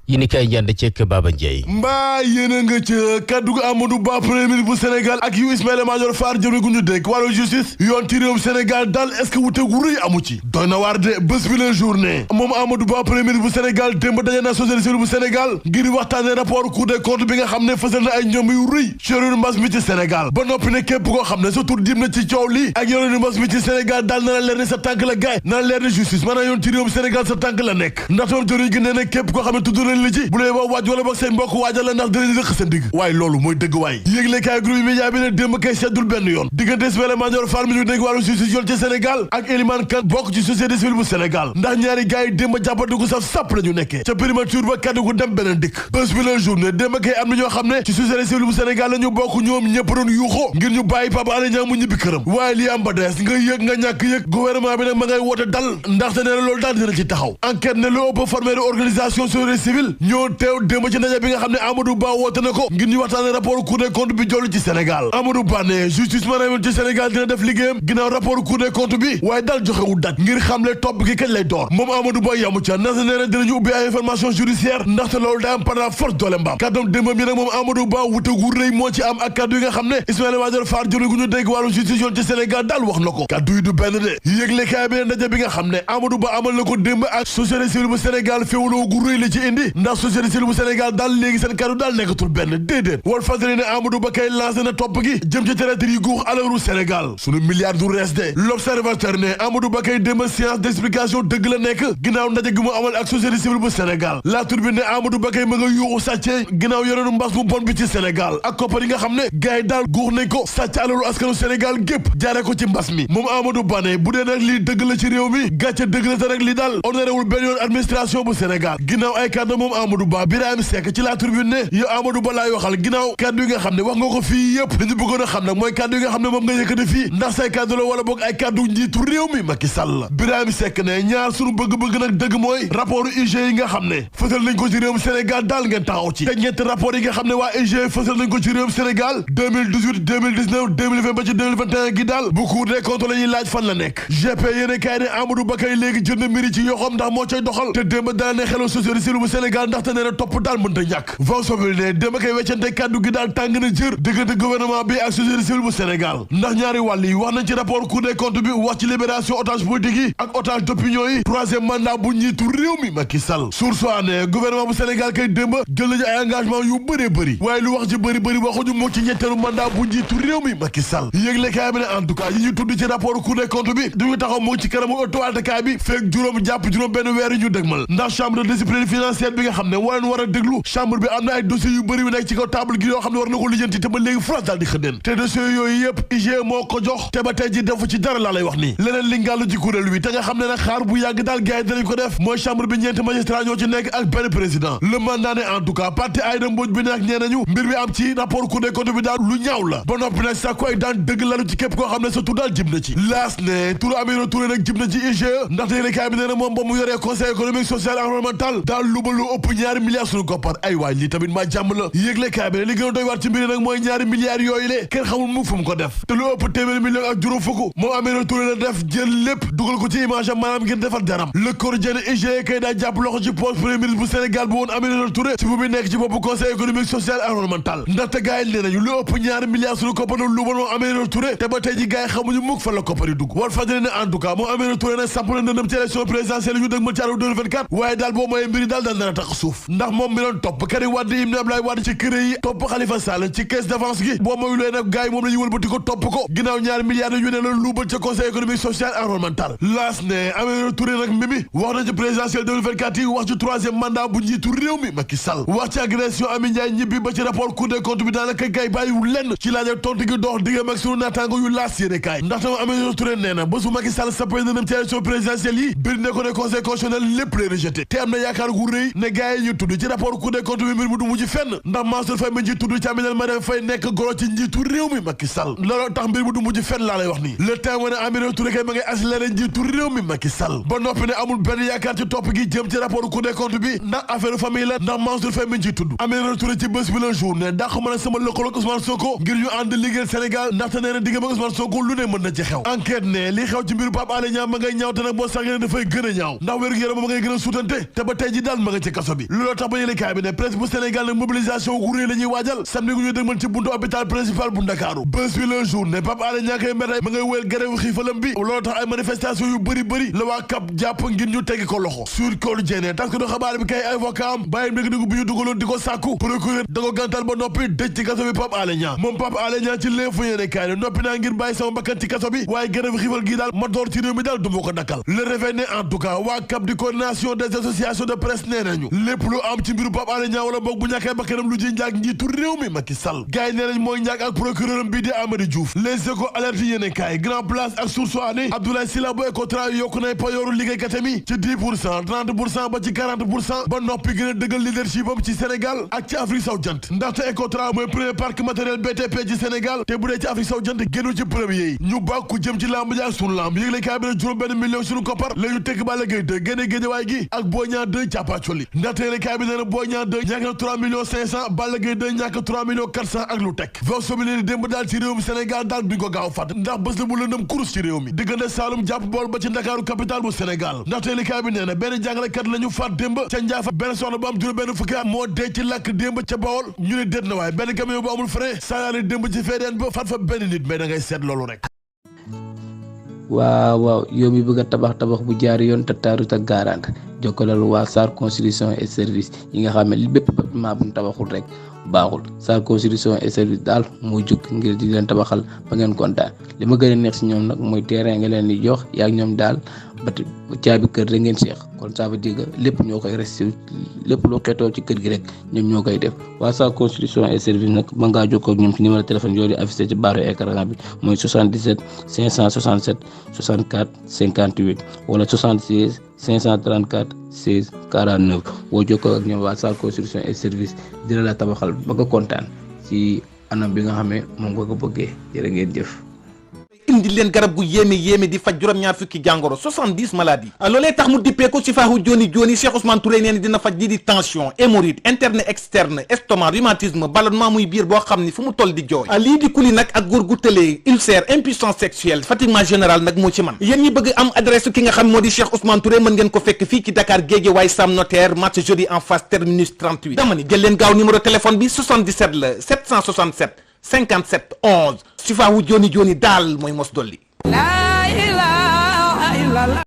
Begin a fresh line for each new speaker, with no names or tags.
yi ni kay njànd ceek Baba Ndiaye.
mbaa yéen nga ca kaddu gu Amadou Ba premier ministre bu Sénégal ak yu Ismaïla Madior Fall jëwriñ gu ñu dénk wàllu justice yoon ci réewum Sénégal daal est-ce que wute gu rëy amu ci doy na waar de bés bi la journée moom Amadou Ba premier ministre bu Sénégal démb daje na société civile bu Sénégal ngir waxtaane rapport Cour des comptes bi nga xam ne fësal na ay ñoom yu rëy ci yoonu mbas mi ci Sénégal ba noppi ne képp koo xam ne sa tur dim na ci coow li ak yoonu mbas mi ci Sénégal daal na la leer ne sa tànk la gaay na la leer ne justice maanaam yoon ci réewum Sénégal sa tànk la nekk ndax moom jëriñ gi nee na képp koo xam ne tudd nañ la ci bu lee ba waaj wala boog seen mbokk waajal la ndax dinañ rëq sa digg waaye loolu mooy dëgg waay yéegle kaay groupe média bi ne démb kay seddul benn yoon diggante Ismaïla Madior Fall mi ñu dégg wàllu justice yoon ci Sénégal ak Elimane Kane bokk ci société civile bu Sénégal ndax ñaari gars yi démb jàppante gu saf sàpp la ñu nekkee ca primature ba kaddu gu dem beneen dikk bés bi la journée démb kay am na ñoo xam ne ci société civile bu Sénégal la ñu bokk ñoom ñëpp doon yuuxoo ngir ñu bàyyi Pape Alé Niang mu ñibbi këram waaye li am ba des nga yëg nga ñàkk yëg gouvernement bi nag ma ngay woote dal ndaxte nee na loolu daal dina ci taxaw enquête ne lu ëpp formé de organisation société civile ñoo teew démb ci ndaje bi nga xam ne Amadou Ba woote na ko ngir ñu waxtaane rapport Cour des comptes bi jollu ci Sénégal Amadou Ba ne justice maanaam ci Sénégal dina def liggéeyam ginnaaw rapport Cour des comptes bi waaye daal joxewul date ngir xamle topp gi kañ lay door moom Amadou Ba yamu ca nasa nee na dinañu ubbi ay information judiciaire ndaxte loolu day am par la force doole mbaam kàddoom démbam yi nag moom Amadou Ba wute gu rëy moo ci am ak kàddu yi nga xam ne Ismaïla Madior Fall jëriñ gu ñu dégg wàllu justice yoon ci Sénégal daal wax na ko kàddu yi du benn de yëglekaay bi ne ndaje bi nga xam ne Amadou Ba amal na ko démb ak société civile bu Sénégal féewaloo gu rëy la ci indi ndax société civile bu Sénégal daal léegi seen kàddu daal nekkatul benn déedéet wal fàttali ne Amadou Ba kay lancé na topp gi jëm ci traître yi guux alalu Sénégal sunu milliard du rees de l'observateur ne Amadou Ba kay démb séance d'explication dëgg la nekk ginnaaw ndaje gi mu amal ak société civile bu Sénégal la Tribune ne Amadou Ba kay ma nga yuuxu sàcce ginnaaw yoreenu mbas mu bon bi ci Sénégal ak koppar yi nga xam ne gars yi daal guux nañ ko sàcc alalu askanu Sénégal gépp jaare ko ci mbas mi moom Amadou Ba ne bu dee nag lii dëgg la ci réew mi gàcce dëgg la te rek li daal honorewul benn yoon administration bu Sénégal ginnaaw ay kàddu moom Amadou Ba Birahim Seck ci la Tribune ne yow Amadou Ba laay waxal ginnaaw kàddu yi nga xam ne wax nga ko fii yëpp li ñu bëggoon a xam nag mooy kàddu yi nga xam ne moom nga yëkkati fii ndax say kàddu la wala boog ay kàddu njiitu réew mi Macky Sall Birahim Seck ne ñaar sunu bëgg-bëgg nag dëgg mooy rapport IGE yi nga xam ne fësal nañ ko ci réewum Sénégal daal ngeen taxaw ci te ñetti rapport yi nga xam ne waa IGE fësal nañ ko ci réewum Sénégal 2018 2019 2020 ba ci 2021 gi daal bu Cour des comptes la ñuy laaj fan la nekk GP yéene kaay ne Amadou Ba kay léegi jël na mbiri ci yoxam ndax moo cay doxal te démb dala ne xelu société civile bu Sénégal ndaxte nee na topp daal mënta ñàkk Vox Populi ne démb kay weccante kàddu gi daal tàng na jër diggante gouvernement bi ak société civile bu Sénégal ndax ñaari wàll yi wax nañ ci rapport Cour des comptes bi wax ci libération otage politique yi ak otage d'opinion yi troisième mandat bu njiitu réew mi Macky Sall source ne gouvernement bu Sénégal kay démb jël nañu ay engagement yu bëree bëri waaye lu wax ci bëri waxuñu moo ci ñetteelu mandat bu njiitu réew mi Macky Sall yëgle kaay bi ne en tout cas yi ñu tudd ci rapport Cour des comptes bi duñu taxaw moo ci kanamu ëttuwalte kaay bi fekk juróom jàpp juróom benn weer yi ñu dëgmal ndax chambre de discipline financière bi nga xam ne war a déglu chambre bi am na ay dossiers yu bëri yu nekk ci kaw table gi yoo xam ne war na ko lijjanti te ba léegi France daal di xëddeen te dossiers yooyu yëpp IGE moo ko jox te ba tey ji defu ci dara laa lay wax nii leneen li ngàllu ci kuréel wi te nga xam ne nag xaar bu yàgg daal gars yi danañ ko def mooy chambre bi ñeenti magistrat ñoo ci nekk ak benn président le mandat ne en tout cas parti Aïda Mbodj bi nag nee nañu mbir bi am ci rapport Cour des comptes bi daal lu ñaaw la ba noppi nag sax koy daan dëgg lalu ci képp koo xam ne sa tur daal jëm na ci laas ne turu Aminata Touré nag jëm na ci IGE ndaxte yéene kaay bi nee na moom ba mu yoree conseil économique social environnemental daal lu ba lu ëpp ñaari milliards suñu koppar ay waay lii tamit maa jàmm la yéegle kaay bi ne li gën a doy waar ci mbiri nag mooy ñaari milliards yooyu le kenn xamul mu fu mu ko def te lu ëpp téeméeri million ak juróom fukk moom Aminata Touré la def jël lépp dugal ko ci image am maanaam ngir defar daram le Quotidien IGE kay daa jàpp loxo ci poste premier ministre bu Sénégal bu woon Aminata Touré ci bu muy nekk ci boppu conseil économique social environnemental ndaxte gars yi nee nañu lu ëpp ñaari milliards suñu koppar lu ba moom Aminata Touré te ba tey ji gars yi xamuñu mukk fan la koppar yi dugg war fàttali ne en tout cas moom Aminata Touré nag samp na ndëndëm ci élection présidentielle yi ñu dëgmal ci atum 2024 waaye daal boo mooy mbiri daal dana tax suuf ndax moom mi doon topp Karim Wade Ibn Abdoulaye Wade ci kër yi topp Khalifa Sall ci caisse d'avance gi boo mooy looy nag gars yi moom la ñu wëlbati ko topp ko ginnaaw ñaari milliards yu ne la luubal ca conseil économique social environnemental laas ne Aminata Touré nag mimi wax na ci présidentielle 2024 yi wax ci troisième mandat bu njiitu réew mi Macky Sall wax ci agression Amy Ndiaye ñibbi ba ci rapport Cour des comptes bi daanaka gay bàyyiwul lenn ci laaj ak tontu gi dox diggam ak sunu naataango yu laas yéene kaay ndax tam Aminata Touré nee na bés bu Macky Sall sappay na dem ci élection présidentielle yi bir ne ko ne conseil constitutionnel lépp lay rejeté te am na yaakaar gu rëy ne gars yi ñu tudd ci rapport Cour des comptes bi mbir mu du mujj fenn ndax Mansour Faye mi ci tudd ci Aminata Marème Faye nekk goro ci njiitu réew mi Macky Sall looloo tax mbir mu du mujj fenn laa lay wax nii le temps ne Aminata Touré kay ma ngay accéléré njiitu réew mi Macky Sall ba noppi ne amul benn yaakaar ci topp gi jëm ci rapport Cour des comptes bi ndax affaire famille la ndax Mansour Faye mi ci tudd Aminata Touré ci bés bi la jour ne dàq mën a sama lëkkaloog Ousmane Sonko ngir ñu ànd liggéeyal Sénégal ndaxte nee na diggam ak Ousmane Sonko lu ne mën na ci xew enquête ne li xew ci mbiru Pape Alé Niang ma ngay ñaaw te nag boo sax dafay gën a ñaaw ndax wér-gu-yaram ma ngay gën a suutante te ba tey ji daal ma nga ci kaso bi looloo tax ba yéene kaay bi ne presse bu Sénégal nag mobilisation gu rëy la ñuy waajal samedi gu ñu dëgmal ci buntu hôpital principal bu Ndakaaru bés bi le jour ne Pape Alé Niang kay mere ma ngay wéyal grève xiifalam bi looloo tax ay manifestation yu bëri la waa CAP jàpp ngir ñu teggi ko loxo sur Quotidien tas ko do xabaar bi kay avocat am bàyyi dëgg dëgg bi ñu dugaloon di ko sàkku procureur da ko gàntal ba noppi dëj ci kaso bi Pape Alé Niang moom Pape Alé Niang ci l'info yéene kaay ne noppi naa ngir bàyyi sama bakkan ci kaso bi waaye grève xiifal gi daal ma door ci réew mi daal du ma ko dakkal le réveil ne en tout cas waa CAP di coordination des associations de presse nee nañu lépp lu am ci mbiru Pape Alé Niang wala boog bu ñàkkee bakkanam lu ji njaag njiitu réew mi Macky Sall gars yi nee nañ mooy njaag ak procureur am bii di Amady Diouf les échos alerte yéene kaay grand place ak source ne Abdoulaye Sylla bu Ecotra yokku nay payooru liggéeykatam yi ci 10% 30% ba ci 40% ba noppi gën a dëggal leadership am ci Sénégal ak ci Afrique sowu jant ndaxte Ecotra mooy premier parc matériel BTP ci Sénégal te bu dee ci Afrique sowu jant génnu ci premier yi ñu bàkku jëm ci lamb ji ak sunu lamb yégle kaay bi ne juróom benn million suñu koppar la ñu tekk Balla Gaye 2 génne géejawaay gi ak Boy Niang 2 càppaacoli ndaxte yégle kaay bi nee na Boy Niang 2 ñàkk na 3 millions 500 Balla Gaye 2 ñàkk 3 millions 400 ak lu tekk vox bi leen démb daal ci réew mi Sénégal daal duñ ko gaaw fàtt ndax bés la bu lëndëm kurus ci réew mi diggante Saalum jàpp bool ba ci Ndakaaru capitale bu Sénégal ndaxte yégle kaay bi nee na benn jàngalekat la ñu faat démb ca Njaafa benn soxna bu am juróom benn fukki at moo dee ci lakk démb ca Bawol ñu ne déet na waaye benn camion bu amul frein saayaale démb ci VDN ba faat fa benn nit mais da ngay seet loolu rek
waaw yow mi bëgg a tabax bu jaar yoon te taaru te garante jokkalal waa SAR construction et service yi nga xam ne li bépp bâtiment bu ñu tabaxul rek baaxul SAR construction et service daal moo jóg ngir di leen tabaxal ba ngeen kontaan li ma gën a neex si ñoom nag mooy terrain nga leen di jox yaa ak ñoom daal ba caabi kër rek ngeen seex kon ça veut dire que lépp ñoo koy resté lépp loo xeetoo ci kër gi rek ñoom ñoo koy def waa SAR construction et service nag mën ngaa jokkoo ak ñoom ci numéro téléphone yooyu di affiché ci barre écran bi mooy 77 567 64 58 wala 76 534 16 49 boo jokkoo ak ñoom waa SAR construction et service dina la tabaxal ba nga kontaan ci anam bi nga xamee moom nga ko bëggee jërë ngeen jëf.
indi leen garab gu yéeme di faj juróom-ñaar fukki jàngoro 70 maladies loolee tax mu dippee ko Sifaahu Joni Cheikh Ousmane Touré nee na dina faj lii di tension hémorroïde interne externe estomac rhumatisme ballonnement muy biir boo xam ni fu mu toll di jooy lii di kuli nag ak góor gu tëlee ulcère impuissance sexuelle fatiguement général nag moo ci man yéen ñi bëgg am adresse ki nga xam moo di Cheikh Ousmane Touré mën ngeen ko fekk fii ci Dakar Guédiawaye Sam Notaire marché jeudi en face terminus 38 dama ni jël leen gaaw numéro téléphone bi 77 la 767 57 11 Sifaahu Joni daal mooy mos dolli